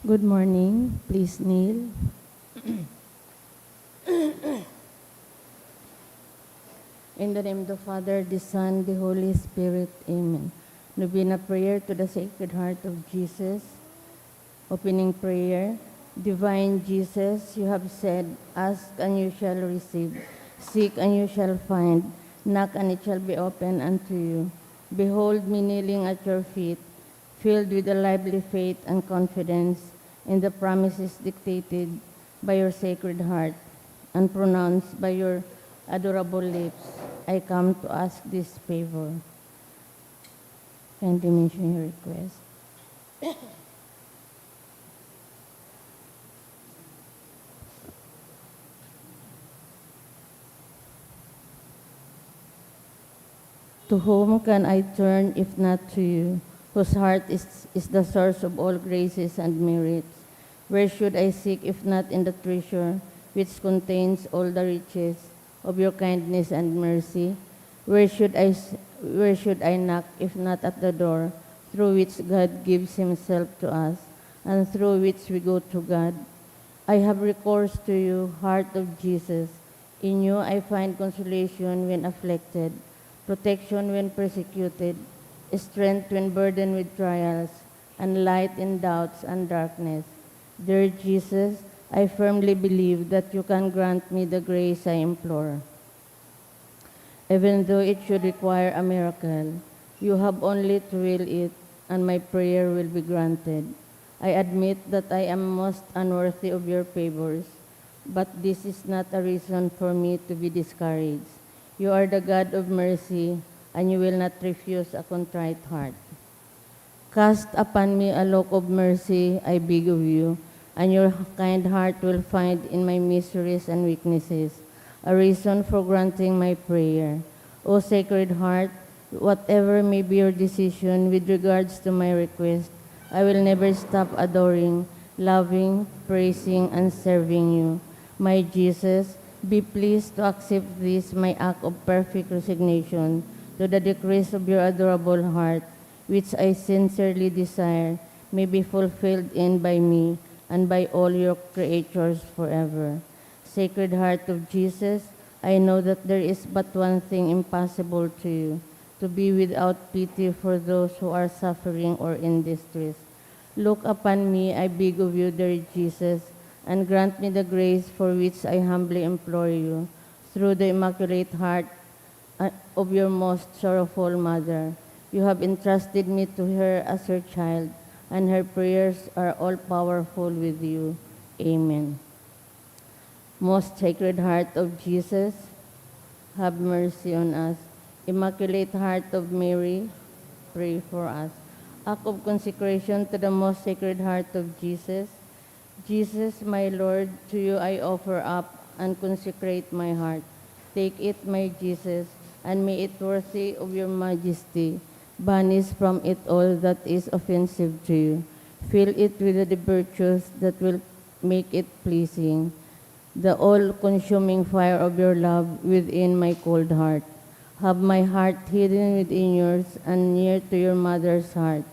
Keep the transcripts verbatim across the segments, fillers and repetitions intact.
Good morning. Please kneel. In the name of the Father, the Son, the Holy Spirit. Amen. Novena prayer to the Sacred Heart of Jesus. Opening prayer. Divine Jesus, you have said, "Ask and you shall receive, seek and you shall find, knock and it shall be opened unto you." Behold me kneeling at your feet, filled with a lively faith and confidence in the promises dictated by your Sacred Heart and pronounced by your adorable lips. I come to ask this favor. Kindly mention your request. To whom can I turn if not to you, whose heart is, is the source of all graces and merits? Where should I seek if not in the treasure which contains all the riches of your kindness and mercy? Where should I, s- where should I knock if not at the door through which God gives himself to us and through which we go to God? I have recourse to you, Heart of Jesus. In you I find consolation when afflicted, protection when persecuted, strength when burdened with trials, and light in doubts and darkness. Dear Jesus, I firmly believe that you can grant me the grace I implore. Even though it should require a miracle, you have only to will it, and my prayer will be granted. I admit that I am most unworthy of your favors, but this is not a reason for me to be discouraged. You are the God of mercy, and you will not refuse a contrite heart. Cast upon me a look of mercy, I beg of you, and your kind heart will find in my miseries and weaknesses a reason for granting my prayer. O Sacred Heart, whatever may be your decision with regards to my request, I will never stop adoring, loving, praising, and serving you. My Jesus, be pleased to accept this my act of perfect resignation to the decrees of your adorable heart, which I sincerely desire may be fulfilled in by me and by all your creatures forever. Sacred Heart of Jesus, I know that there is but one thing impossible to you, to be without pity for those who are suffering or in distress. Look upon me, I beg of you, dear Jesus, and grant me the grace for which I humbly implore you, through the Immaculate Heart uh, of your most sorrowful mother. You have entrusted me to her as her child, and her prayers are all powerful with you. Amen. Most Sacred Heart of Jesus, have mercy on us. Immaculate Heart of Mary, pray for us. Act of consecration to the Most Sacred Heart of Jesus. Jesus, my Lord, to you I offer up and consecrate my heart. Take it, my Jesus, and may it worthy of your majesty. Banish from it all that is offensive to you. Fill it with the virtues that will make it pleasing, the all-consuming fire of your love within my cold heart. Have my heart hidden within yours and near to your mother's heart.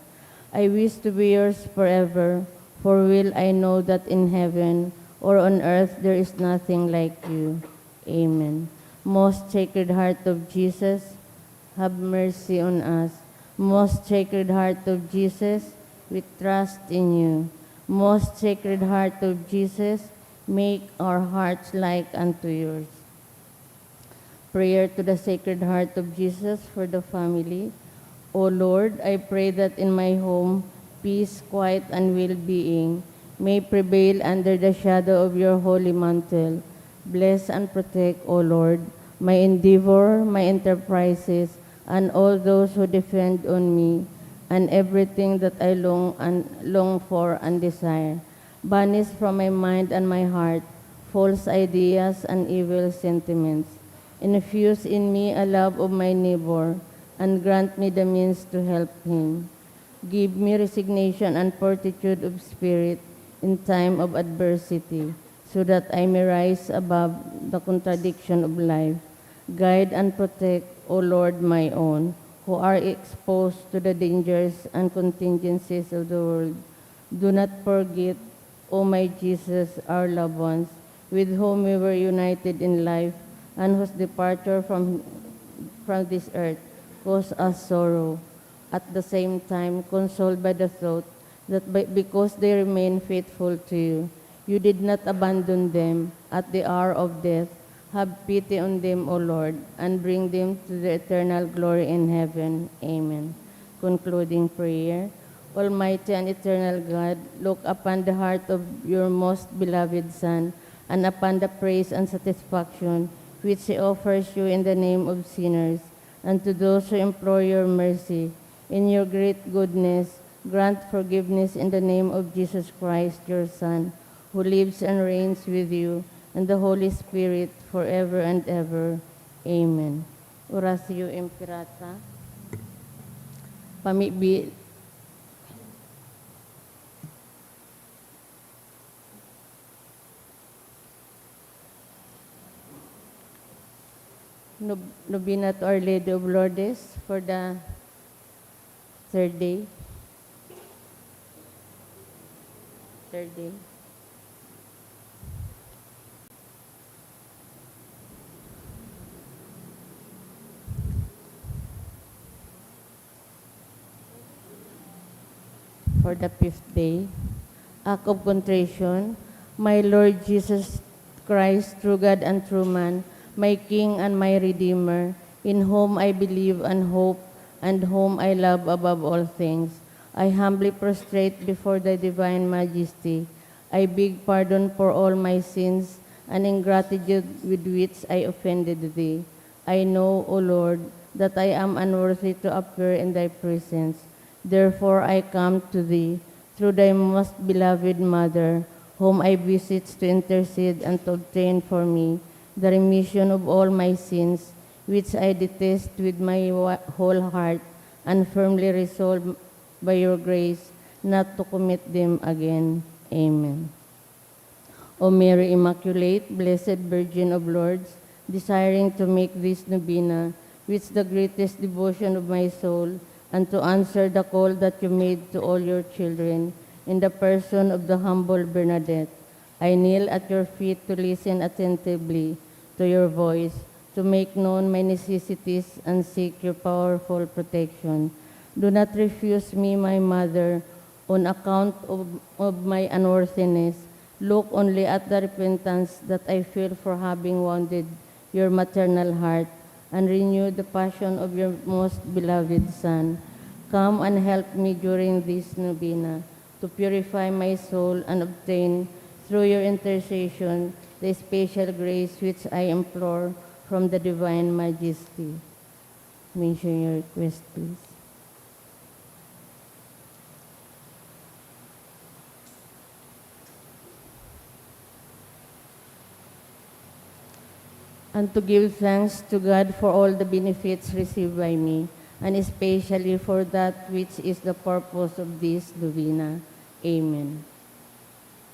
I wish to be yours forever, for well I know that in heaven or on earth there is nothing like you. Amen. Most Sacred Heart of Jesus, have mercy on us. Most Sacred Heart of Jesus, we trust in you. Most Sacred Heart of Jesus, make our hearts like unto yours. Prayer to the Sacred Heart of Jesus for the family. O Lord, I pray that in my home, peace, quiet, and well-being may prevail under the shadow of your holy mantle. Bless and protect, O Lord, my endeavor, my enterprises, and all those who depend on me, and everything that I long and long for and desire. Banish from my mind and my heart false ideas and evil sentiments. Infuse in me a love of my neighbor, and grant me the means to help him. Give me resignation and fortitude of spirit in time of adversity, so that I may rise above the contradiction of life. Guide and protect, O Lord, my own, who are exposed to the dangers and contingencies of the world. Do not forget O my Jesus, our loved ones, with whom we were united in life, and whose departure from, from this earth caused us sorrow, at the same time consoled by the thought that by, because they remain faithful to you, you did not abandon them at the hour of death. Have pity on them, O Lord, and bring them to the eternal glory in heaven. Amen. Concluding prayer. Almighty and eternal God, look upon the heart of your most beloved Son and upon the praise and satisfaction which he offers you in the name of sinners, and to those who implore your mercy. In your great goodness, grant forgiveness in the name of Jesus Christ, your Son, who lives and reigns with you and the Holy Spirit forever and ever. Amen. Oratio Imperata. Pamibi. Nob-, Novena to Our Lady of Lourdes for the third day. Third day. For the fifth day, Act of Contrition. My Lord Jesus Christ, true God and true man, my King and my Redeemer, in whom I believe and hope, and whom I love above all things, I humbly prostrate before thy divine majesty. I beg pardon for all my sins and ingratitude with which I offended thee. I know, O Lord, that I am unworthy to appear in thy presence. Therefore I come to thee through thy most beloved Mother, whom I beseech to intercede and to obtain for me the remission of all my sins, which I detest with my wa-, whole heart, and firmly resolve by your grace not to commit them again. Amen. O Mary Immaculate, Blessed Virgin of Lourdes, desiring to make this novena, which the greatest devotion of my soul, and to answer the call that you made to all your children, in the person of the humble Bernadette, I kneel at your feet to listen attentively to your voice, to make known my necessities and seek your powerful protection. Do not refuse me, my mother, on account of, of my unworthiness. Look only at the repentance that I feel for having wounded your maternal heart, and renew the passion of your most beloved Son. Come and help me during this novena to purify my soul and obtain, through your intercession, the special grace which I implore from the Divine Majesty. Mention your request, please. And to give thanks to God for all the benefits received by me, and especially for that which is the purpose of this novena. Amen.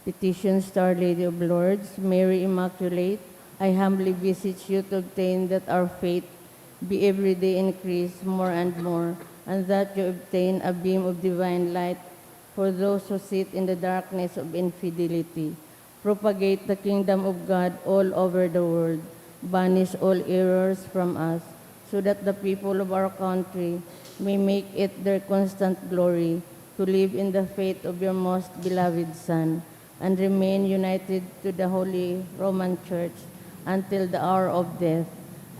Petitions to Our Lady of Lourdes, Mary Immaculate, I humbly beseech you to obtain that our faith be every day increased more and more, and that you obtain a beam of divine light for those who sit in the darkness of infidelity. Propagate the kingdom of God all over the world. Banish all errors from us, so that the people of our country may make it their constant glory to live in the faith of your most beloved Son, and remain united to the Holy Roman Church until the hour of death.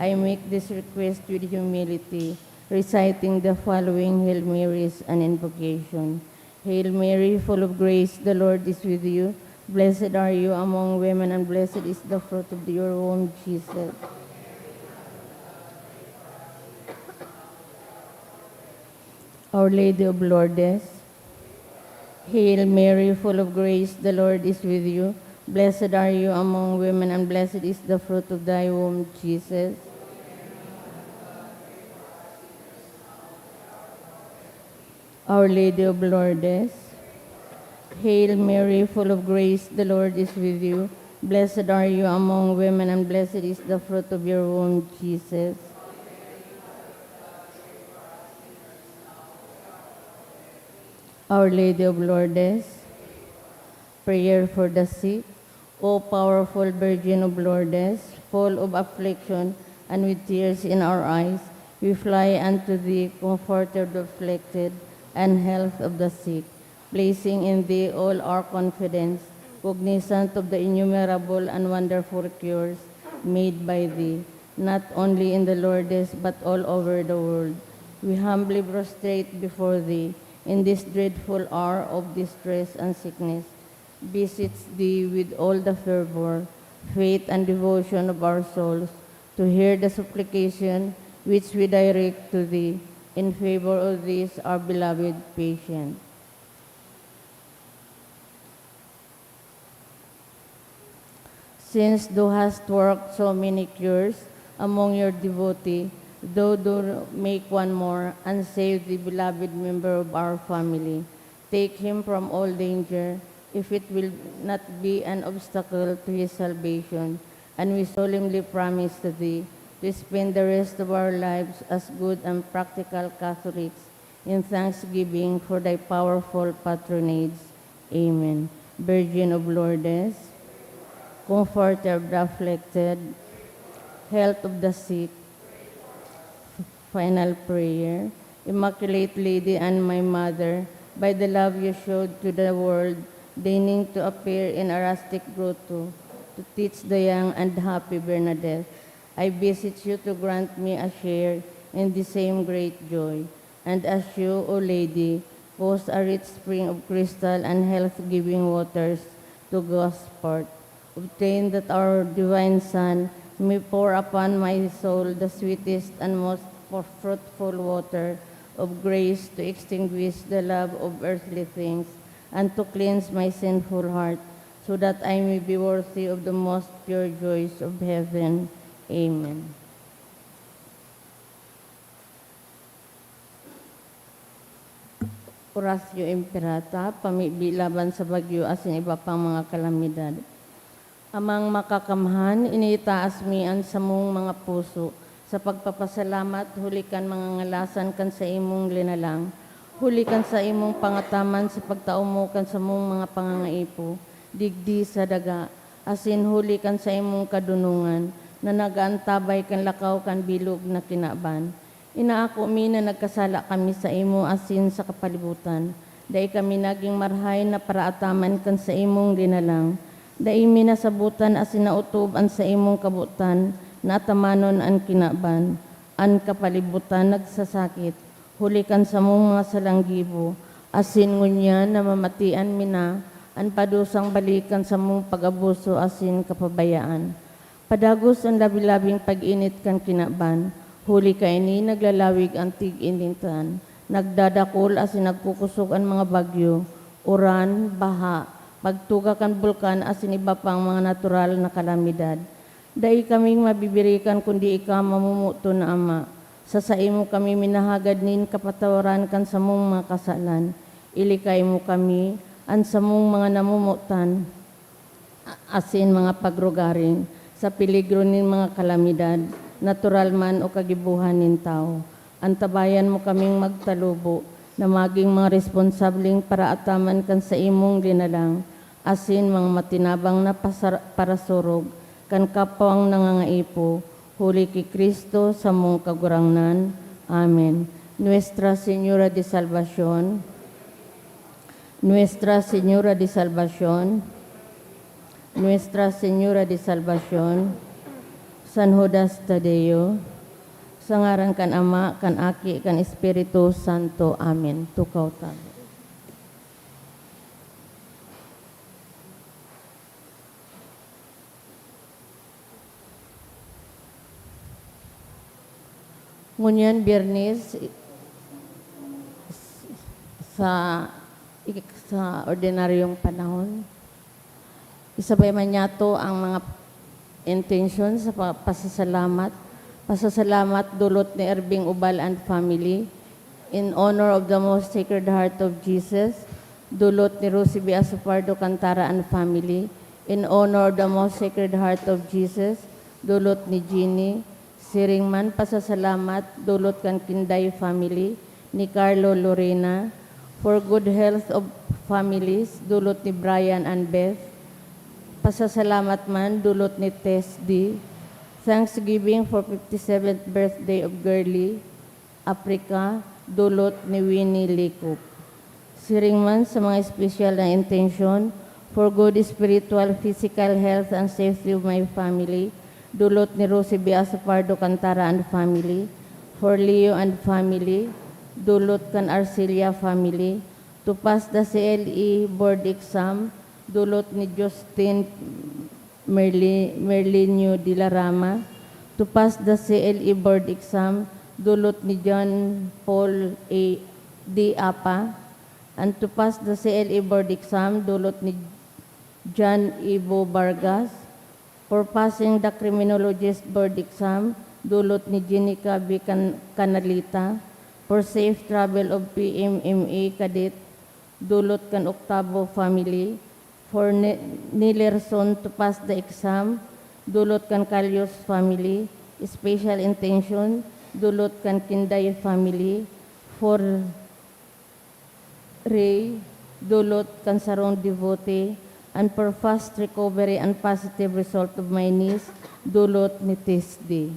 I make this request with humility, reciting the following Hail Marys and invocation. Hail Mary, full of grace, the Lord is with you. Blessed are you among women, and blessed is the fruit of your womb, Jesus. Our Lady of Lourdes. Hail Mary, full of grace, the Lord is with you. Blessed are you among women, and blessed is the fruit of thy womb, Jesus. Our Lady of Lourdes. Hail Mary, full of grace, the Lord is with you. Blessed are you among women, and blessed is the fruit of your womb, Jesus. Our Lady of Lourdes. Prayer for the sick. O powerful Virgin of Lourdes, full of affliction and with tears in our eyes, we fly unto thee, comforter of the afflicted and health of the sick, placing in thee all our confidence, cognizant of the innumerable and wonderful cures made by thee, not only in the Lourdes but all over the world. We humbly prostrate before thee in this dreadful hour of distress and sickness, beseech thee with all the fervor, faith, and devotion of our souls to hear the supplication which we direct to thee in favor of this our beloved patient. Since thou hast worked so many cures among your devotee, thou do make one more and save the beloved member of our family. Take him from all danger, if it will not be an obstacle to his salvation, and we solemnly promise to thee to spend the rest of our lives as good and practical Catholics in thanksgiving for thy powerful patronage. Amen. Virgin of Lourdes, comforter of the afflicted, health of the sick, final prayer. Immaculate Lady and my Mother, by the love you showed to the world, deigning to appear in a rustic grotto to teach the young and happy Bernadette, I beseech you to grant me a share in the same great joy. And as you, O Lady, caused a rich spring of crystal and health-giving waters to gush forth, obtain that our divine Son may pour upon my soul the sweetest and most fruitful water of grace to extinguish the love of earthly things and to cleanse my sinful heart, so that I may be worthy of the most pure joys of heaven. Amen. Oratio Imperata, pamibi laban sa bagyo asin iba pang mga kalamidad. Amang Makakamhan, iniitaas mi an samong mga puso sa pagpapasalamat huli kan mga ngalasan kan saimong linalang, huli kan saimong pangataman sa pagtao mo kan samong mga pangangaipo digdi sa daga, asin huli kan saimong kadonongan na nag-aantabay kan lakaw kan bilog na kinaban. Inaako mi na nagkasala kami saimo asin sa kapalibutan. Dai kami nagin marahay na paraataman kan saimong linalang. Dai mi nasabotan asin naotob an saimong kabotan na atamanon an kinaban. An kapalibutan nagsasakit, huli kan samong mga salanggibo, asin ngunyan namamatian mi na an padusang balik kan samong pag-abuso asin kapabayaan. Padagos an labi-labing pag-init kan kinaban, huli kaini naglalawig an tig-initan, nagdadakul asin nagkukosog an mga bagyo, uran, baha, pagtuga kan bulkan asin iba pang mga natural na kalamidad. Dai kaming mabibirikan kundi ika, mamomoton na Ama. Sa saimo kami minahagad nin kapatawaran kan samong mga kasalan. Ilikay mo kami, an samong mga namomotan, asin mga pagrugaring sa peligro nin mga kalamidad, natural man o kagibohan nin tawo. Antabayan mo kaming magtalubo na magin mga responsableng paraataman kan saimong linalang, asin mga matinabang na pasar-, parasurog kan kapwang nangangaipo, huli ki Cristo, samong Kagurangnan. Amen. Nuestra Señora de Salvacion, Nuestra Señora de Salvacion, Nuestra Señora de Salvacion, San Judas Tadeo, sa ngaran kan Ama, kan Aki, kan Espiritu Santo. Amen. Tukaw tabi. Ngunyan, Biyernes, sa, sa ordinaryong panahon, isabay man niyato ang mga intensyon sa pa-, pasasalamat. Pasasalamat dulot ni Erving Ubal and family, in honor of the Most Sacred Heart of Jesus, dulot ni Rosie B. Asopardo Cantara and family, in honor of the Most Sacred Heart of Jesus, dulot ni Jeannie, siring man pasasalamat dulot kan Kinday family, ni Carlo Lorena, For good health of families, dulot ni Brian and Beth. Pasasalamat man, dulot ni Tess D. Thanksgiving for fifty-seventh birthday of Girlie, Africa, dulot ni Winnie Likop. Siring man sa mga espesyal na intensyon, for good spiritual, physical health and safety of my family, dulot ni Rosie B. Asopardo Cantara and family, for Leo and family, dulot kan Arcelia family, to pass the C L E board exam, dulot ni Justin Merli-, Merlinio de la Rama, to pass the C L E board exam, dulot ni John Paul A. D. Apa, and to pass the C L E board exam, dulot ni John Ivo Vargas, for passing the criminologist board exam, dulot ni Jenica B. Can-, Canalita, for safe travel of P M M A cadet, dulot kan Octavo family, for Ne-, Nilerson to pass the exam, dulot kan Calios family, special intention, dulot kan Kinday family, for Ray, dulot kan sarong devote, and for fast recovery and positive result of my niece, dulot ni Tess D.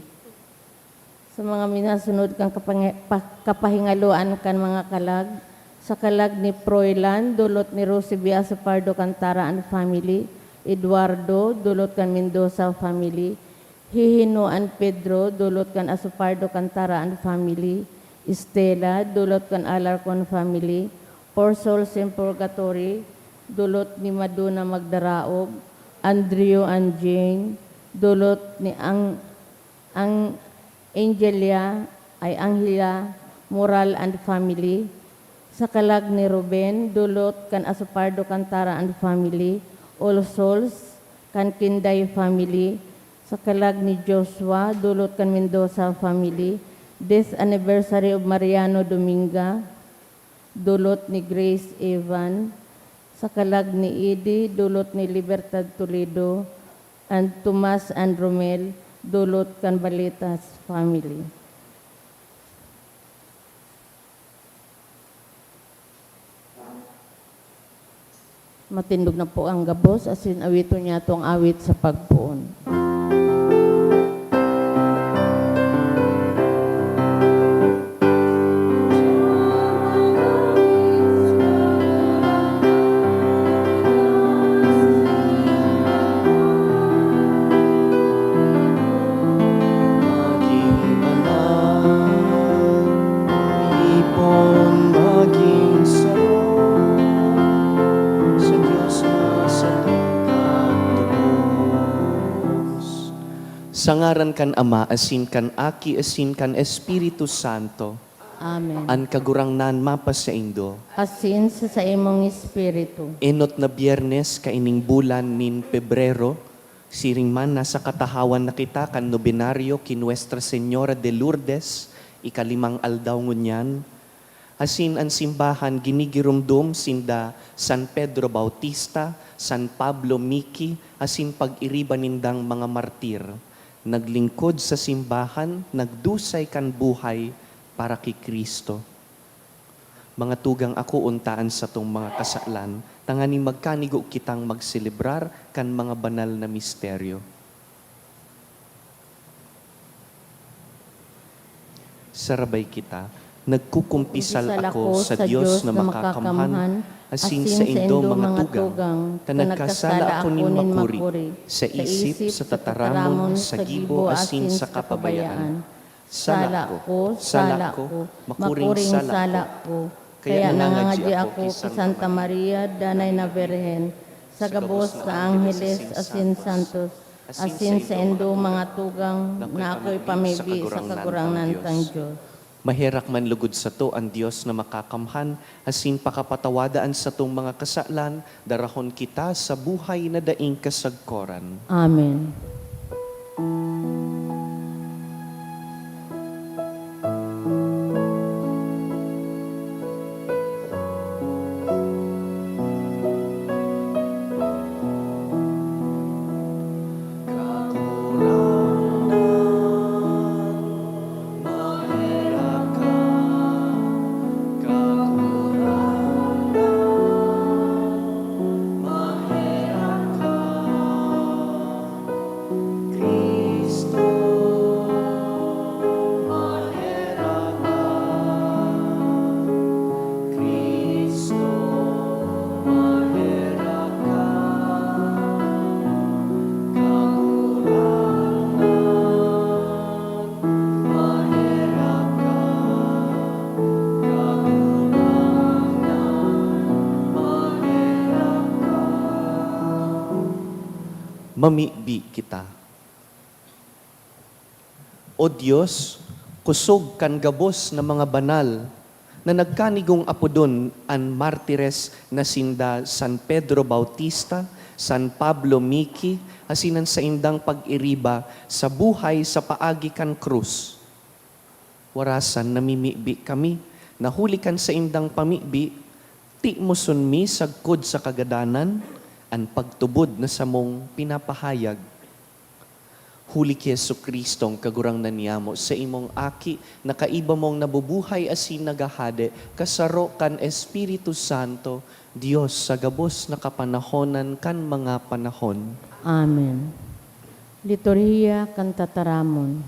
Sa mga minasunod kan kapangi-, pa-, kapahingaloan kan mga kalag, sa kalag ni Froilan, dulot ni Rosie B. Asopardo Cantara and family, Eduardo, dulot kan Mendoza family, Hihino and Pedro, dulot kan Asopardo Cantara and family, Estela, dulot kan Alarcon family, For Souls in Purgatory, dulot ni Madonna Magdaraob, Andrew and Jane, dulot ni Ang-, Ang-, Angelia, ay Angela Moral and family, sa kalag ni Ruben, dulot kan Asopardo Cantara and family, All Souls, kan Kinday family, sa kalag ni Joshua, dulot kan Mendoza family, death anniversary of Mariano Dominga, dulot ni Grace Evan, sa kalag ni Edie, dulot ni Libertad Toledo, and Tomas and Romel, dulot kan Balitas family. Matindog na po ang gabos, asin awiton niyato an awit sa pagpoon. Maging banal, ipon maging sarong sa Diyos na satong kang lubos. Sa ngaran kan Ama, asin kan Aki, asin kan Espiritu Santo. Amen. An Kagurangnan mapasaindo. Asin sa saimong espiritu. Enot na Biyernes kaining bulan nin Pebrero, siring man nasa katahawan na kita kan nobenaryo ki Nuestra Señora de Lourdes, ikalimang aldaw ngunyan. Asin an simbahan ginigiromdom sinda San Pedro Bautista, San Pablo Miki, asin pag-iriba nindang mga martir. Naglingkod sa simbahan, nagdusay kan buhay para ki Cristo. Mga tugang, akoon ta an satong mga kasalan, tanganing magkanigo kitang magselebrar kan mga banal na misteryo. Sarabay kita, nagkukumpisal ako sa Dios na makakamhan, asin saindo mga tugang, ta nagkasala ako nin makuri, sa isip, sa tataramon, sa gibo, asin sa kapabayaan. Sala ko, sala ko, makuring sala ko. Kaya nangangadyi ako ki Santa Maria, danay na Birhen, sa gabos na angheles asin santos, asin saindo mga tugang, na akoy pamibi sa Kagurangnan tang Dios. Maherak man lugod sato an Dios na makakamhan, asin pakapatawada an satong mga kasalan, darahon kita sa buhay na daing kasagkoran. Amen. Mamibi kita. O Dios, kusog kan gabos na mga banal na nagkanigong apodon an martires na sinda San Pedro Bautista, San Pablo Miki, asin an saindang pag-iriba sa buhay sa paagi kan krus. Warasan namimibi kami na huli kan saindang pamibi, timoson mi sagkod sa kagadanan an pagtubod na samong pinapahayag. Huli ki Jesu-Cristong Kagurangnan niyamo, sa imong Aki na kaiba mong nabubuhay asin naghahade, kasaro kan Espiritu Santo, Dios sa gabos na kapanahonan kan mga panahon. Amen. Liturhiya kan Tataramon.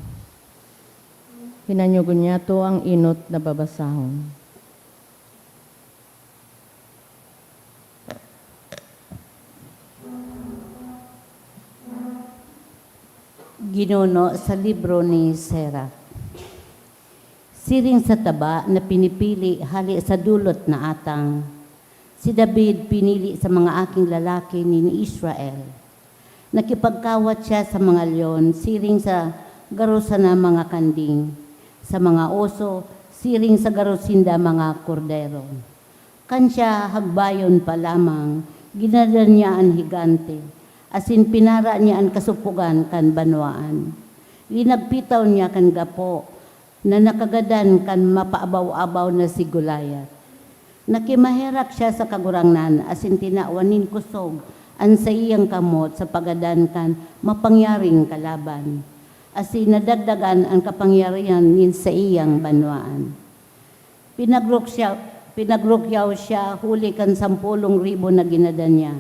Hinanyogon niyato ang enot na babasahon. Ginuno sa libro ni Sirach. Siring sa taba na pinipili hale sa dulot na atang, si David pinili sa mga aking lalaki nin Israel. Nakipagkawat siya sa mga leon siring sa garo sana mga kanding, sa mga oso siring sa garo sinda mga kordero. Kan siya hagbayon pa lamang, ginadan niya an higante, asin pinara niya an kasopogan kan banwaan. Linagpitaw niya kan gapo na nakagadan kan mapaabaw-abaw na si Goliat. Nakimaherak siya sa Kagurangnan asin tinawan nin kusog an saiyang kamot sa pagadan kan mapangyaring kalaban, asin nadagdagan an kapangyarihan nin saiyang banwaan. Pinagrukya-, pinagrukyaw siya huli kan sampolong ribo na ginadan niya.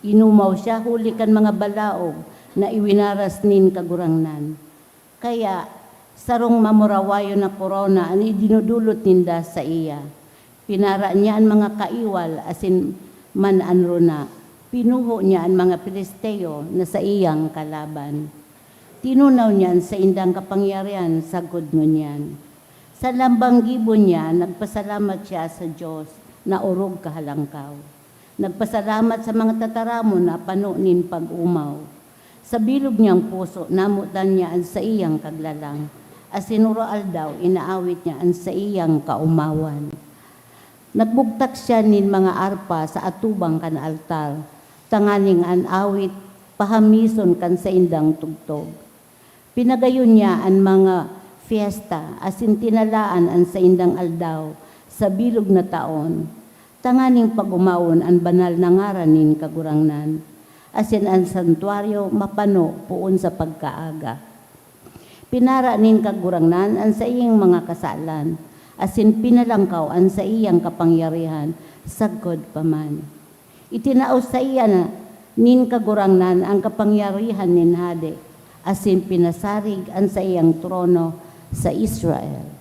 Inumaw siya huli kan mga balaog na iwinaras nin Kagurangnan. Kaya, sarong mamurawayon na korona an idinudulot ninda saiya. Pinara niya an mga kaiwal asin man an rona. Pinuho niya an mga Filisteo na saiyang kalaban. Tinunaw niya an saindang kapangyarihan sagkod ngunyan. Sa lambang gibo niya, nagpasalamat siya sa Dios na orog kahalangkaw. Nagpasalamat sa mga tataramon na pano nin pag-omaw. Sa bilog niyang puso, namotan niya an saiyang Kaglalang, asin oro-aldaw inaawit niya an saiyang kaomawan. Nagbugtak siya nin mga arpa sa atubang kan altar, tanganing an awit pahamison kan saindang tugtog. Pinagayon niya an mga fiesta asin tinalaan an saindang aldaw sa bilog na taon, tanganing pag-omawon an banal na ngaran nin Kagurangnan, asin an santuaryo mapano poon sa pagkaaga. Pinara nin Kagurangnan an saiyang mga kasalan, asin pinalangkaw an saiyang kapangyarihan sagkod pa man. Itinao saiya na nin Kagurangnan an kapangyarihan nin hade, asin pinasarig an saiyang trono sa Israel.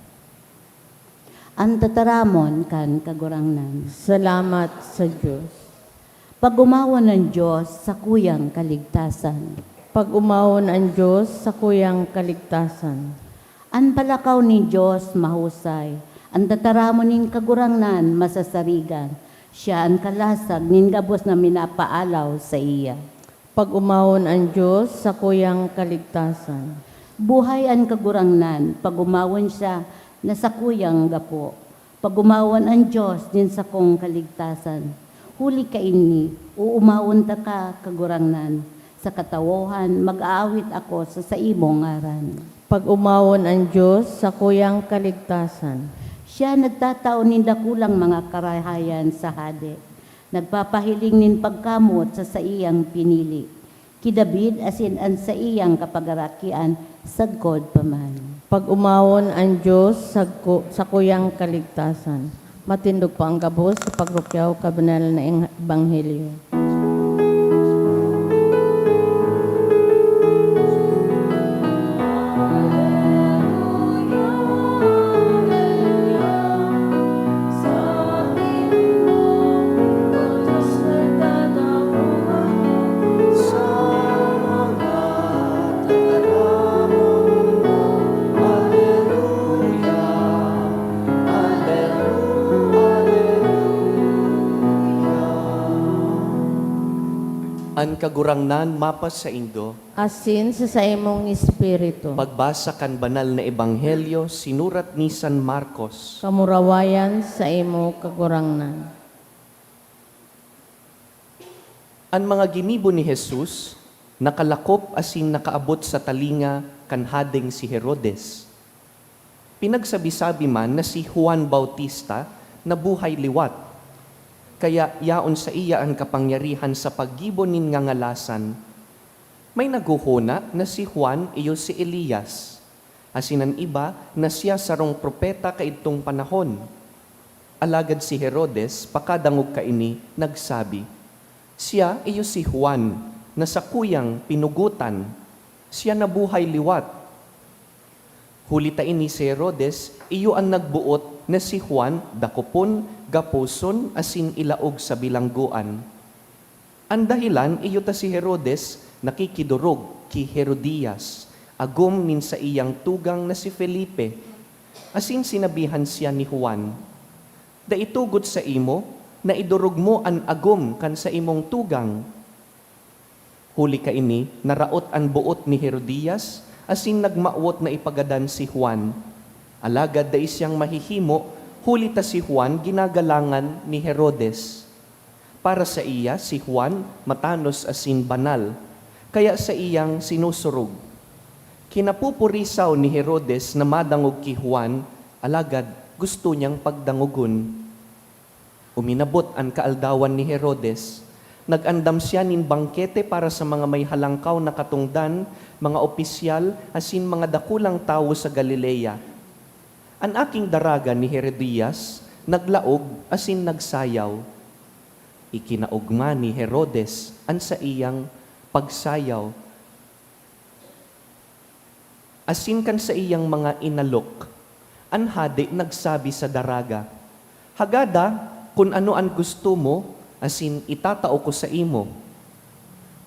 An tataramon kan Kagurangnan. Salamat sa Dios. Pag-omawon an Dios, sakuyang kaligtasan. Pag-omawon an Dios, sakuyang kaligtasan. An palakaw nin Dios mahusay, an tataramon nin Kagurangnan masasarigan. Siya an kalasag nin gabos na minapaalaw saiya. Pag-omawon an Dios, sakuyang kaligtasan. Buhay an Kagurangnan, pag-omawon siya na sakuyang gapo. Pag-omawon an Dios nin sakong kaligtasan. Huli kaini, oomawon taka, Kagurangnan, sa katawohan, mag-aawit ako sa saimong ngaran. Pag-omawon an Dios, sakuyang kaligtasan. Siya nagtatao nin dakulang mga karahayan sa hade. Nagpapahiling nin pagkamoot sa saiyang pinili. Ki David asin an saiyang kapagarakian sagkod pa man. Pag-omawon an Dios sagko-, sakuyang kaligtasan. Matindog po ang gabos sa pagrukyaw kan banal na eng-, ebanghelyo. Gurangnan mapa saindo. Asin sa saimong espiritu. Pagbasa kan Banal na Ebanghelyo sinurat ni San Marcos. Kamurawayan saimo, Kagurangnan. An mga ginibo ni Jesus nakalakop asin nakaabot sa talinga kan hadeng si Herodes. Pinagsabi-sabi man na si Juan Bautista nabuhay liwat, kaya yaon saiya an kapangyarihan sa paggibo nin ngangalasan. May naghohona na si Juan iyo si Elias, asin an iba na siya sarong propeta kaidtong panahon. Alagad si Herodes, pakadangog kaini, nagsabi, "Siya iyo si Juan, na sakuyang pinugotan. Siya nabuhay liwat." Huli ta ini si Herodes, iyo an nagboot na si Juan dakopon, gaposon, asin ilaog sa bilanggoan. An dahelan, iyo ta si Herodes nakikidorog ki Herodias, agom nin saiyang tugang na si Felipe, asin sinabihan siya ni Juan, "Dai tugot saimo na idorog mo an agom kan saimong tugang." Huli kaini, naraot an boot ni Herodias asin nagmawot na ipagadan si Juan. Alagad dai siyang mahihimo, huli ta si Juan ginagalangan ni Herodes. Para saiya, si Juan matanos asin banal, kaya saiyang sinusurog. Kinapupurisaw ni Herodes na madangog ki Juan, alagad gusto niyang pagdangogon. Uminabot an kaaldawan ni Herodes. Nag-andam siya nin bangkete para sa mga may halangkaw na katongdan, mga opisyal, asin mga dakulang tawo sa Galilea. An aking daraga ni Herodias naglaog asin nagsayaw. Ikinaogma ni Herodes an saiyang pagsayaw asin kan saiyang mga inalok. An hade nagsabi sa daraga, "Hagada kun ano an gusto mo, asin itatao ko saimo."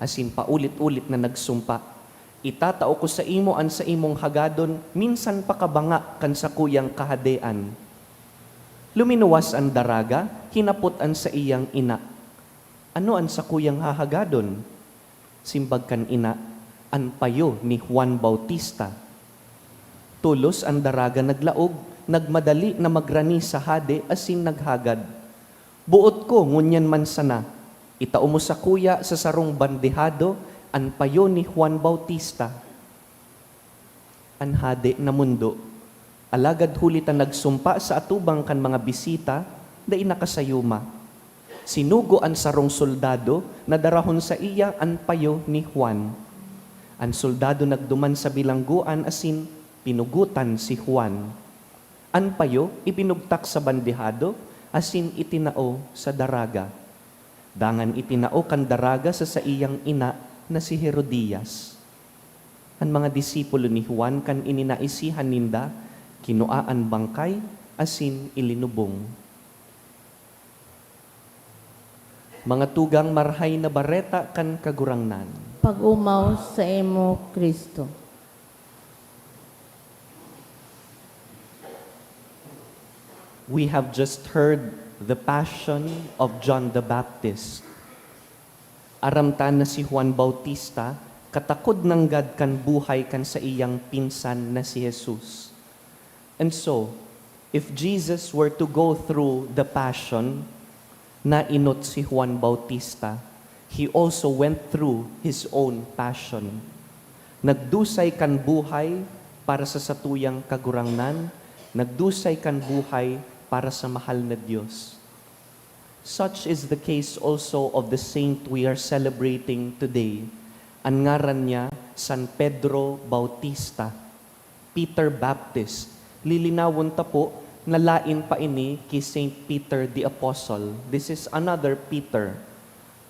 Asin paulit-ulit na nagsumpa, "Itatao ko saimo an saimong hagadon minsan pa kabanga kan sakuyang kahadean." Luminuwas an daraga, hinapot an saiyang ina, "Ano an sakuyang hahagadon?" Simbag kan ina, "An payo ni Juan Bautista." Tolos an daraga naglaog, nagmadali na magrani sa hade asin naghagad, "Boot ko ngunyan man sana, itao mo sakuya sa sarong bandehado an payo ni Juan Bautista." An hade namondo, alagad huli ta nagsumpa sa atubang kan mga bisita, dai nakasayuma. Sinugo an sarong soldado na darahon saiya an payo ni Juan. An soldado nagduman sa bilanggoan asin pinugotan si Juan. An payo ibinugtak sa bandehado asin itinao sa daraga. Dangan itinao kan daraga sa saiyang ina na si Herodias. An mga disipulo ni Juan, kan ini naisihan ninda, kinua an bangkay asin ilinubong. Mga tugang, Marahay na Bareta kan Kagurangnan. Pag-omaw saimo, Cristo. We have just heard the passion of John the Baptist. Aram ta na si Juan Bautista katakod nanggad kan buhay kan saiyang pinsan na si Jesus. And so, if Jesus were to go through the passion, naenot si Juan Bautista, he also went through his own passion. Nagdusay kan buhay para sa satuyang Kagurangnan, nagdusay kan buhay para sa mahal na Dios. Such is the case also of the saint we are celebrating today. An ngaran niya, San Pedro Bautista, Peter Baptist. Lilinawon ta po na lain pa ini ki Saint Peter the Apostle. This is another Peter.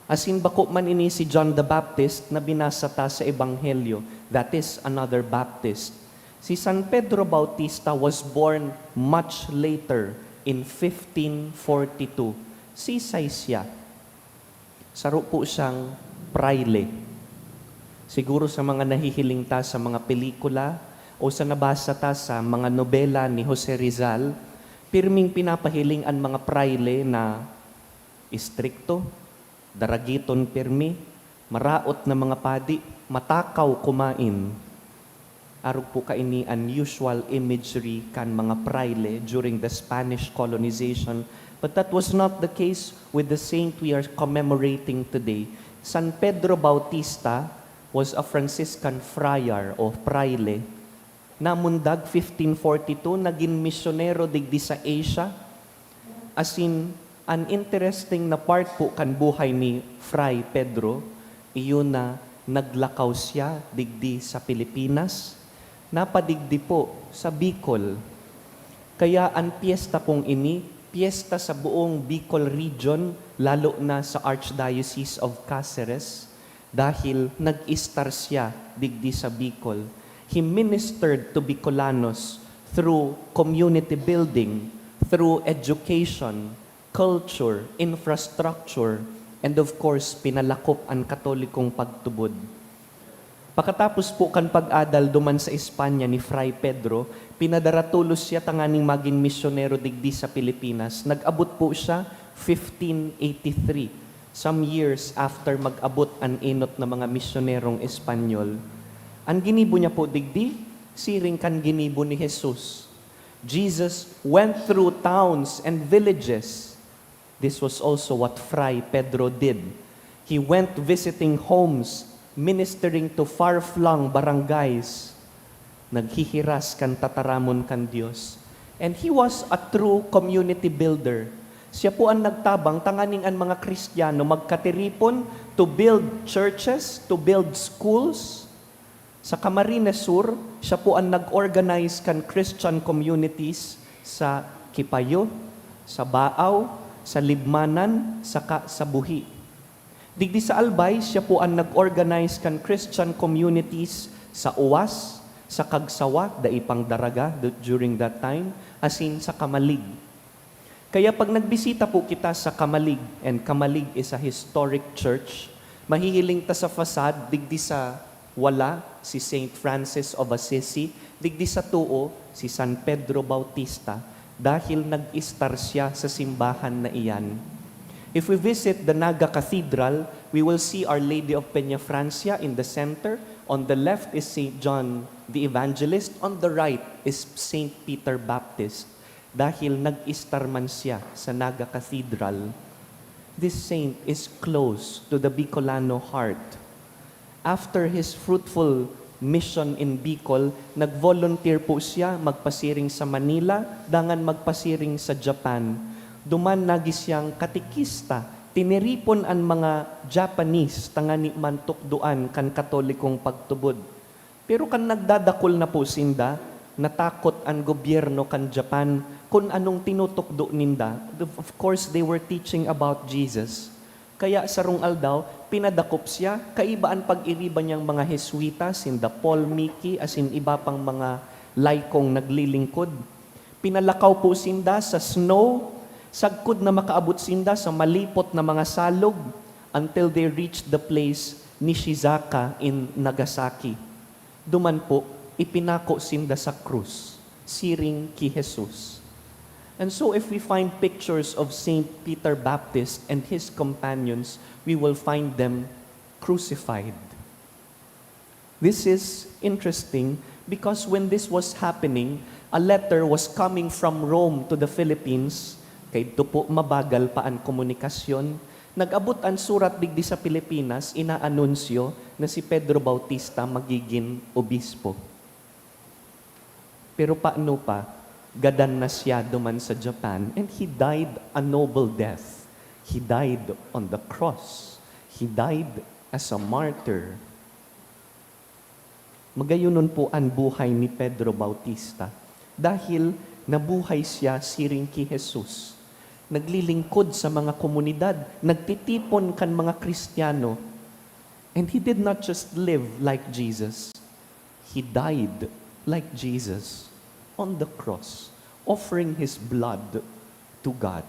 Asin bako man ini si John the Baptist na binasa ta sa Ebanghelyo. That is another Baptist. Si San Pedro Bautista was born much later, in fifteen forty-two. Sisay siya? Saro po siyang prayle. Siguro sa mga nahihiling ta sa mga pelikula o sa nabasa ta sa mga nobela ni Jose Rizal, pirming pinapahiling an mga prayle na istrikto, daragiton pirmi, Maraot na mga padi, matakaw kumain. Arog po kaini an usual imagery kan mga fraile during the Spanish colonization, but that was not the case with the saint we are commemorating today. San Pedro Bautista was a Franciscan friar o fraile. Namundag fifteen forty-two, nagin misyonero digdi sa Asia. Asin, an interesting na part po kan buhay ni Fray Pedro, iyo na naglakaw siya digdi sa Pilipinas, napadigdi po sa Bicol. Kaya an piyesta pong ini, piyesta sa buong Bicol region, lalo na sa Archdiocese of Caceres, dahil nag-istar siya digdi sa Bicol. He ministered to Bicolanos through community building, through education, culture, infrastructure, and of course, pinalakop an Katolikong pagtubod. Pakatapos po kan pag-adal duman sa Espanya ni Fray Pedro, pinadaratolos siya tanganing magin misyonero digdi sa Pilipinas. Nag-abot po siya fifteen eighty-three, some years after mag-abot an enot na mga misyonerong Espanyol. An ginibo niya po digdi, siring kan ginibo ni Jesus. Jesus went through towns and villages. This was also what Fray Pedro did. He went visiting homes, ministering to far-flung barangays. Naghihiras kan tataramon kan Dios. And he was a true community builder. Siya po an nagtabang tanganing an mga Kristiyano magkatiripon to build churches, to build schools. Sa Camarines Sur, siya po an nag-organize kan Christian communities sa Quipayo, sa Baao, sa Libmanan, saka sa Buhi. Digdi sa Albay, siya po an nag-organize kan Christian communities sa Uwas, sa Cagsawa, dai pang Daraga du-, during that time, asin sa Camalig. Kaya pag nagbisita po kita sa Camalig, and Camalig is a historic church, mahihiling ta sa facade, digdi sa wala si Saint Francis of Assisi, digdi sa too si San Pedro Bautista, dahil nag-istar siya sa simbahan na iyan. If we visit the Naga Cathedral, we will see Our Lady of Peñafrancia in the center. On the left is Saint John the Evangelist. On the right is Saint Peter Baptist. Dahil nag-istar man siya sa Naga Cathedral, this saint is close to the Bicolano heart. After his fruitful mission in Bicol, nag-volunteer po siya magpasiring sa Manila, dangan magpasiring sa Japan. Duman nagi siyang katekista, tiniripon an mga Japanese tangani man tukdoan kan Katolikong pagtubod. Pero kan nagdadakul na po sinda, natakot an gobyerno kan Japan kun anong tinutukdo ninda. Of course, they were teaching about Jesus. Kaya sarong aldaw, pinadakop siya, kaiba an pag-iriba niyang mga Heswita, sinda Paul Miki, asin iba pang mga laikong naglilingkod. Pinalakaw po sinda sa snow, sagkod na makaabot sinda sa malipot na mga salog, until they reached the place Nishizaka in Nagasaki. Duman po, ipinako sinda sa krus, siring ki Jesus. And so if we find pictures of Saint Peter Baptist and his companions, we will find them crucified. This is interesting because when this was happening, a letter was coming from Rome to the Philippines. Kaidto po, mabagal pa an komunikasyon. Nag-abot an surat digdi sa Pilipinas, inaanunsyo na si Pedro Bautista magigin obispo. Pero paano pa, gadan na siya duman sa Japan, and he died a noble death. He died on the cross. He died as a martyr. Magayonon po an buhay ni Pedro Bautista dahil nabuhay siya siring ki Jesus. Naglilingkod sa mga komunidad, nagtitipon kan mga Kristiyano, and he did not just live like Jesus. He died like Jesus on the cross, offering his blood to God.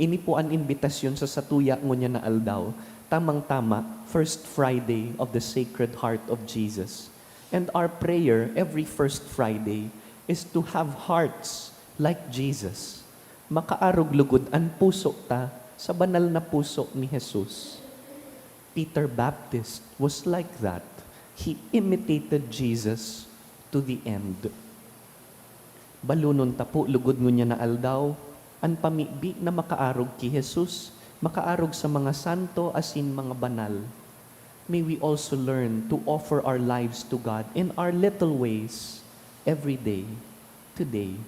Ini po an imbitasyon sa satuya ngunyan na aldaw, tamang-tama, first Friday of the Sacred Heart of Jesus. And our prayer every first Friday is to have hearts like Jesus. Makaarog lugod an puso ta sa banal na puso ni Jesus. Peter Baptist was like that. He imitated Jesus to the end. Balonon ta po, lugod ngunyan na aldaw, an pamibi na makaarog ki Jesus, makaarog sa mga santo asin mga banal. May we also learn to offer our lives to God in our little ways every day, today.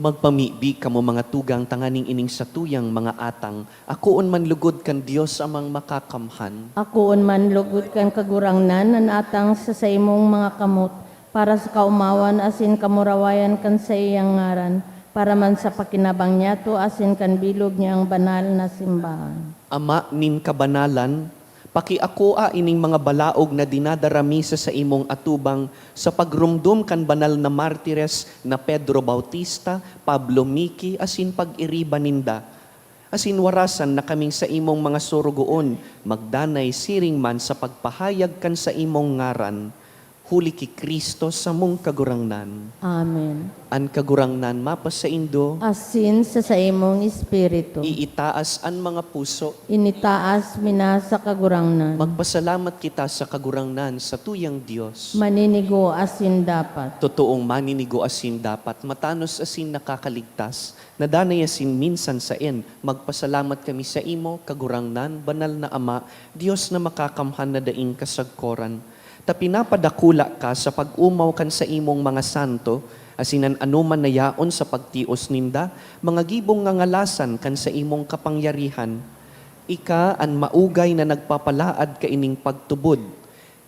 Magpamibi kamo, mga tugang, tanganing ining satuyang mga atang akoon man lugod kan Dios Amang Makakamhan. Akoon man lugod kan Kagurangnan an atang sa saimong mga kamot, para sa kaomawan asin kamurawayan kan saiyang ngaran, para man sa pakinabang niyato asin kan bilog niyang banal na simbahan. Ama nin kabanalan, pakiakoa ining mga balaog na dinadara mi sa saimong atubang sa pagromdom kan banal na martires na Pedro Bautista, Pablo Miki, asin pag-iriba ninda. Asin warasan na kaming saimong mga sorogoon magdanay siring man sa pagpahayag kan saimong ngaran, huli ki Cristo samong Kagurangnan. Amen. An Kagurangnan mapasaindo. Asin sa saimong espiritu. Iitaas an mga puso. Initaas mi na sa Kagurangnan. Magpasalamat kita sa Kagurangnan, satuyang Dios. Maninigo asin dapat. Totoong maninigo asin dapat, matanos asin nakakaligtas, na danay asin minsan saen, magpasalamat kami saimo, Kagurangnan, Banal na Ama, Dios na Makakamhan na daing kasagkoran. Ta pinapadakula ka sa pag-omaw kan saimong mga santo, asin an anoman na yaon sa pagtios ninda, mga gibong ngangalasan kan saimong kapangyarihan. Ika an maugay na nagpapalaad kaining pagtubod.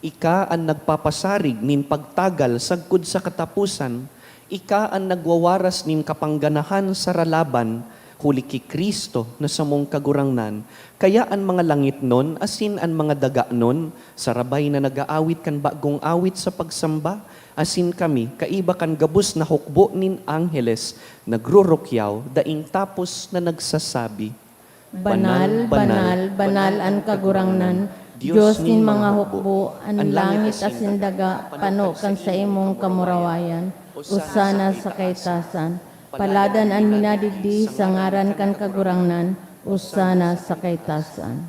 Ika an nagpapasarig nin pagtagal sagkod sa kataposan. Ika an nagwawaras nin kapangganahan sa ralaban, huli ki Cristo na samong Kagurangnan. Kaya an mga langitnon asin an mga daganon sarabay na nag-aawit kan bagong awit sa pagsamba, asin kami, kaiba kan gabos na hukbo nin angheles, nagrurukyaw, daing tapos na nagsasabi, Banal, banal, banal an Kagurangnan, Dios nin mga hukbo, an langit asin daga pano kan saimong kamurawayan. Osana sa kaitasan. Paladan an minadigdi sa ngaran kan Kagurangnan. Osana sa kaitasan.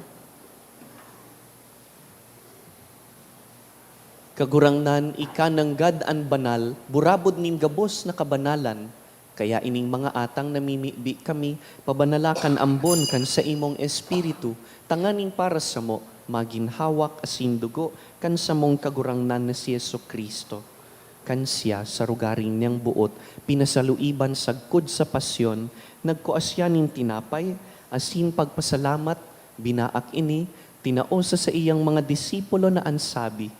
Kagurangnan, ika nanggad an banal, burabod nin gabos na kabanalan. Kaya ining mga atang namimibi kami, pabanala kan ambon kan saimong Espiritu, tanganing para samo, magin hawak asin dugo kan samong Kagurangnan na si Jesu-Cristo. Kan siya, sa rogaring niyang boot, pinasaluiban sagkod sa pasyon, nagkua siya nin tinapay, asin pagpasalamat, binaak ini, tinao sa saiyang mga disipulo na an sabi,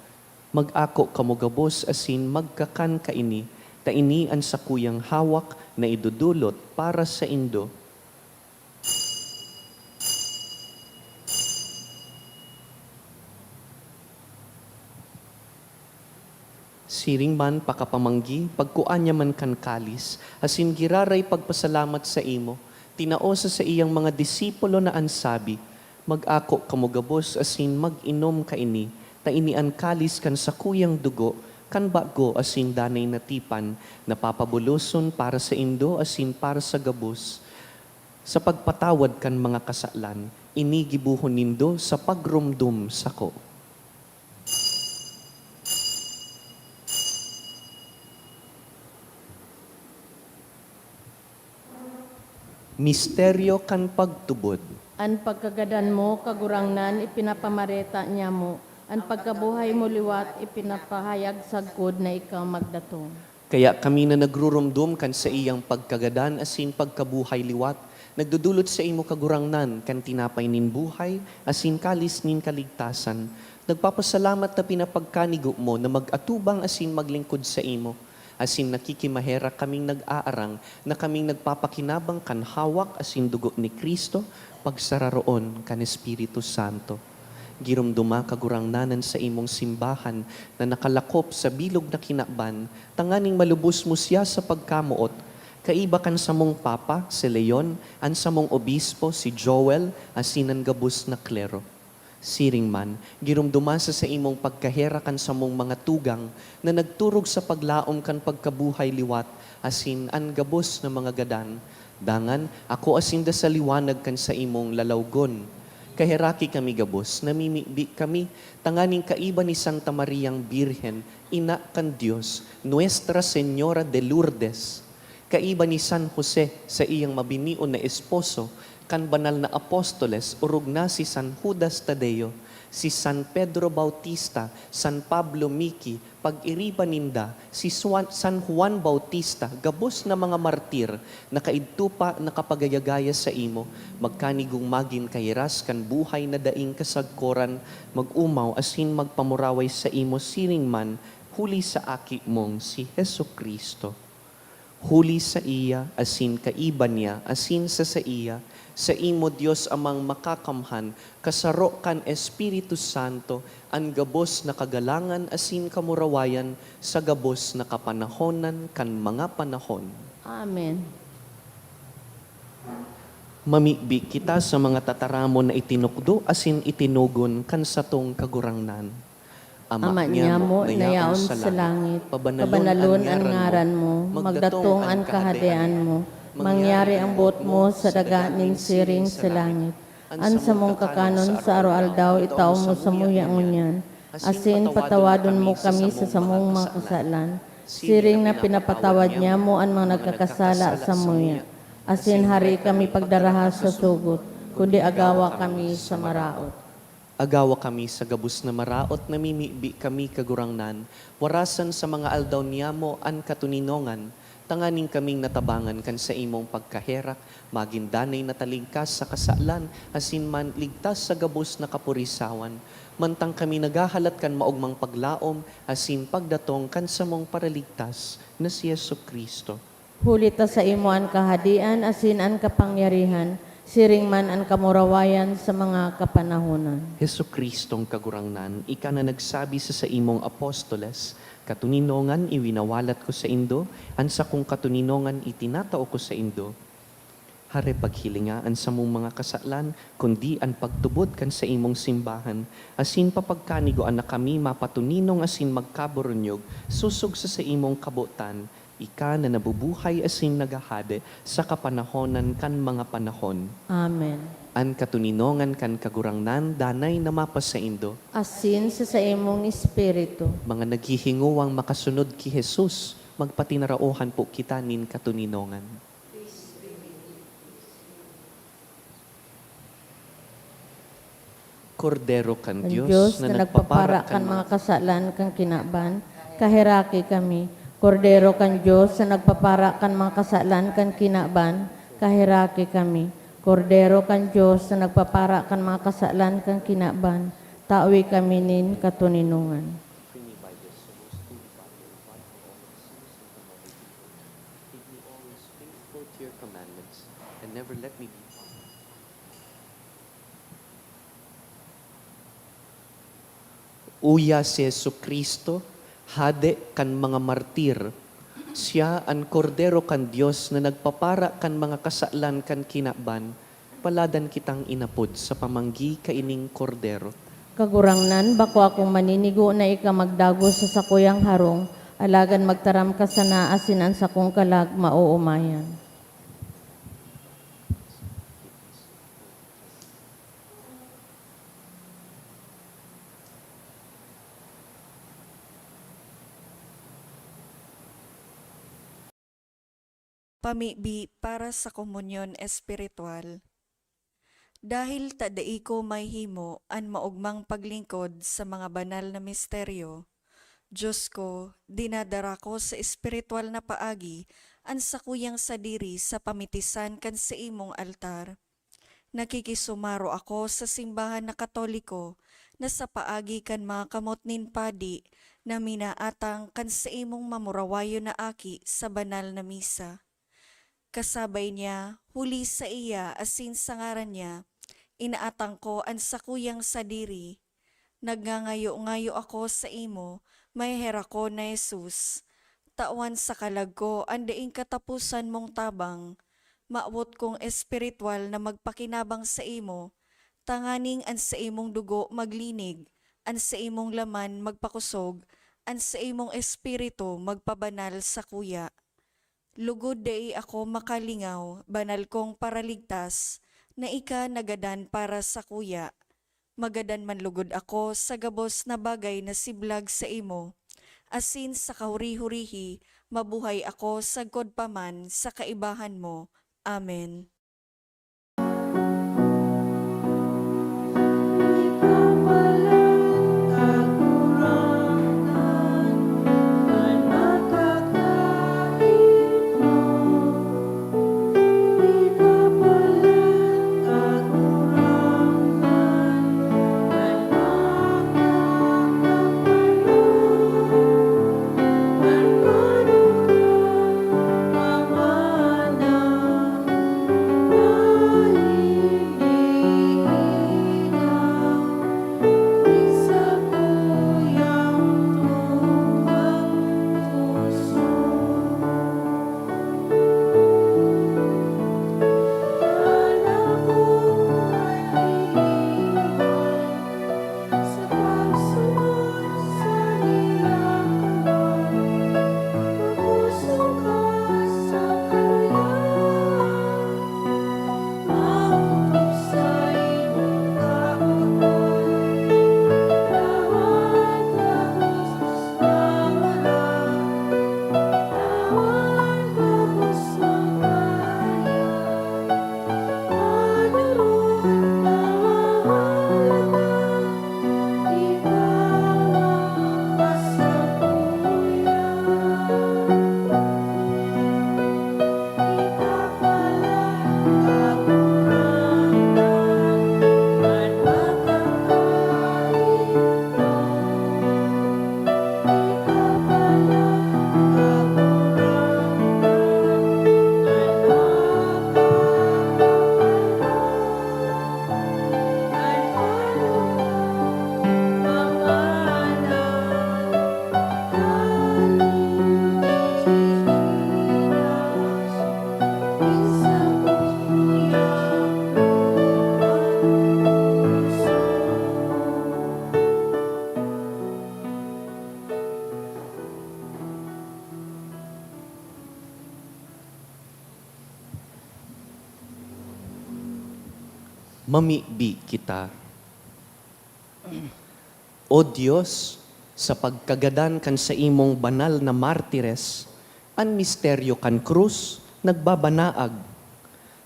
"Mag-ako kamo gabos asin magkakan kaini, ta ini an sakuyang hawak na idodolot para saindo." Siring man pakapamanggi, pagkua niya man kan kalis, asin giraray pagpasalamat saimo, tinao sa saiyang mga disipulo na an sabi, Mag-ako kamo gabos asin mag-inom kaini, ta ini an kalis kan sakuyang dugo kan bago asin danay na tipan, na papabuloson para saindo asin para sa gabos, sa pagpatawad kan mga kasalan. Ini gibohon nindo sa pagromdom sako. Misteryo kan pagtubod. An pagkagadan mo, Kagurangnan, ipinapamareta niamo; an pagkabuhay mo liwat ipinapahayag sagkod na ikaw magdatong. Kaya kami na nagruromdom kan saiyang pagkagadan asin pagkabuhay liwat, nagdodolot saimo, Kagurangnan, kan tinapay nin buhay asin kalis nin kaligtasan. Nagpapasalamat ta pinapagkanigo mo na mag-atubang asin maglingkod saimo, asin nakikimaherak kaming nag-aarang na kaming nagpapakinabang kan hawak asin dugo ni Cristo, pagsararoon kan Espiritu Santo. Giromdoma, Kagurangnan, an saimong simbahan na nakalakop sa bilog na kinaban, tanganing malubos mo siya sa pagkamoot, kaiba kan samong Papa, si Leon, an samong Obispo, si Joel, asin an gabos na klero. Siring man, giromdoma sa saimong pagkaherak an samong mga tugang na nagturog sa paglaom kan pagkabuhay liwat asin an gabos na mga gadan. Dangan, akoa sinda sa liwanag kan saimong lalawgon. Kaheraki kami gabos, namimibi kami tanganing kaiba ni Santa Mariang Birhen, Ina kan Dios, Nuestra Señora de Lourdes, kaiba ni San Jose, saiyang mabinion na esposo, kan banal na apostoles, orog na si San Judas Tadeo, si San Pedro Bautista, San Pablo Miki, pag-iriba ninda, si Suan-, San Juan Bautista, gabos na mga martir na kaidto pa nakapagayagaya saimo, magkanigong magin kahiras kan buhay na daing kasagkoran, mag-omaw asin magpamuraway saimo siring man huli sa Aki mong si Jesu-Cristo. Huli saiya, asin kaiba niya, asin sa saiya, saimo, Dios Amang Makakamhan, kasaro kan Espiritu Santo, an gabos na kagalangan asin kamurawayan sa gabos na kapanahonan kan mga panahon. Amen. Mamibi kita sa mga tataramon na itinukdo asin itinugon kan satong Kagurangnan. Ama niamo na yaon sa langit, pabanalon an ngaran mo, magdatong an kahadean mo, mangyari an boot mo sa daga nin siring sa langit. An samong kakanon sa aroaldaw itao mo samuya ngunyan, asin patawadon mo kami sa samong mga kasalan, siring na pinapatawad niamo an mga nagkakasala samuya. Asin hari kami pagdaraha sa sugot, kundi agawa kami sa maraot. Agawa kami sa gabos na maraot, namimibi kami, Kagurangnan, warasan sa mga aldaw niyamo an katoninongan, tanganing kaming natabangan kan saimong pagkaherak, magin danay na talingkas sa kasalan, asin man ligtas sa gabos na kapurisawan, mantang kami naghahalat kan maogmang paglaom asin pagdatong kan samong Paraligtas na si Jesu-Cristo. Huli ta saimo an kahadean asin an kapangyarihan, siring man an kamurawayan sa mga kapanahonan. Jesu-Cristong Kagurangnan, ika na nagsabi sa saimong apostoles, "Katoninongan iwinawalat ko saindo, an sakong katoninongan itinatao ko saindo." Hare, paghilinga an samong mga kasalan, kundi an pagtubod kan saimong simbahan, asin papagkanigoan na kami mapatoninong asin magkaburunyog sosog sa saimong kabotan, ika na nabubuhay asin naghahade sa kapanahonan kan mga panahon. Amen. An katoninongan kan Kagurangnan danay na mapasaindo. Asin sa saimong espiritu. Mga naghihingowang makasunod ki Jesus, magpatinaraohan po kita nin katoninongan. Kordero kan Dios na nagpapara kan mga kasalan kan kinaban, kaheraki kami. Kordero kan Dios na nagpapara kan mga kasalan kan kinaban, kaheraki kami. Kordero kan Dios na nagpapara kan mga kasalan kan kinaban, tawi kami nin katoninongan. Give me always faithful to your commandments, and never let me be far from you. Uya si Jesu-Cristo, Hade kan mga martir. Siya an Kordero kan Dios na nagpapara kan mga kasalan kan kinaban. Paladan kitang inapod sa pamanggi kaining Kordero. Kagurangnan, bako akong maninigo na ika magdagos sa sakuyang harong, alagad magtaram ka sana asin an sakong kalag maoomayan. Pamibi para sa komunyon espiritual. Dahil ta dai ko mahimo an maogmang paglingkod sa mga banal na misteryo, Diyos ko, dinadara ko sa espiritual na paagi an sakuyang sadiri sa pamitisan kan saimong altar. Nakikisumaro ako sa simbahan na Katoliko na sa paagi kan mga kamot nin padi na minaatang kan saimong mamurawayon na aki sa banal na misa. Kasabay niya, huli saiya asin sa ngaran niya, inaatang ko an sakuyang sadiri. Nagngangayo-ngayo ako saimo, maheherakon na Jesus, tawan sa kalag ko an daing kataposan mong tabang. Mawot kong espiritual na magpakinabang saimo, tanganing an saimong dugo maglinig, an saimong laman magpakosog, an saimong espiritu magpabanal sakuya. Lugod dai ako makalingaw, banal kong Paraligtas, na ika nagadan para sakuya. Magadan man lugod ako sa gabos na bagay na siblag saimo, asin sa kahuri-hurihi mabuhay ako sagkod pa man sa kaibahan mo. Amen. Mamibi kita. O Dios, sa pagkagadan kan saimong banal na martires, an misteryo kan krus nagbabanaag.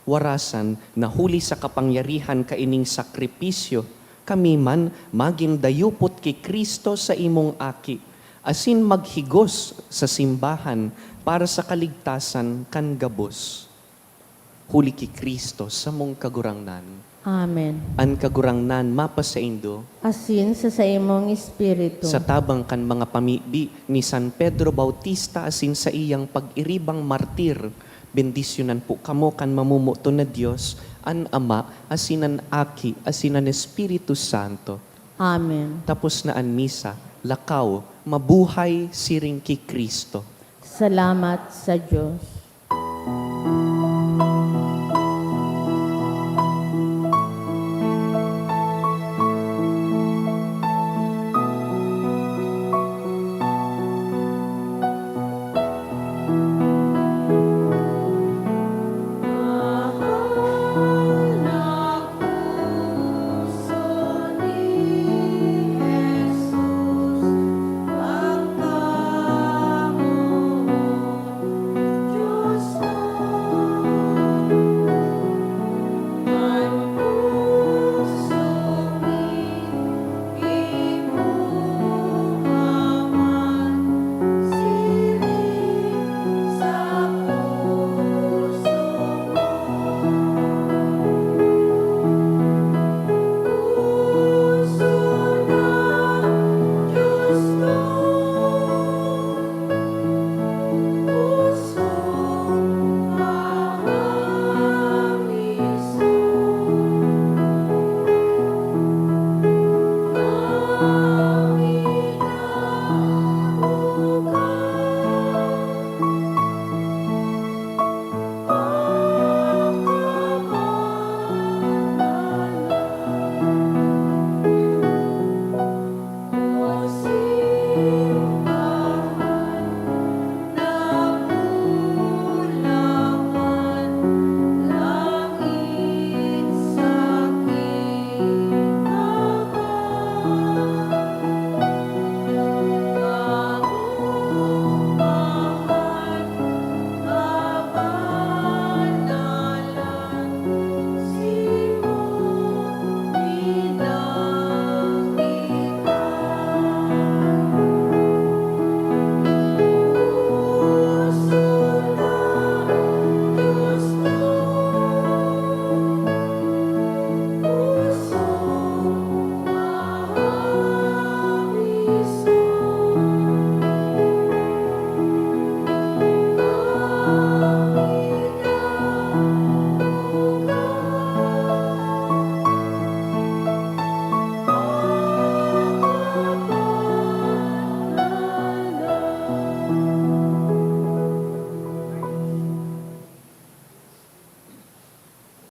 Warasan na huli sa kapangyarihan kaining sakripisyo, kami man magin dayupot ki Cristo, saimong Aki, asin maghigos sa simbahan para sa kaligtasan kan gabos. Huli ki Cristo, samong Kagurangnan. Amen. An Kagurangnan mapasaindo. Asin sa saimong espiritu. Sa tabang kan mga pamibi ni San Pedro Bautista asin saiyang pag-iribang martir, bendisyonan po kamo kan mamomoton na Dios, an Ama, asin an Aki, asin an Espiritu Santo. Amen. Tapos na an misa, lakaw, mabuhay siring ki Cristo. Salamat sa Dios.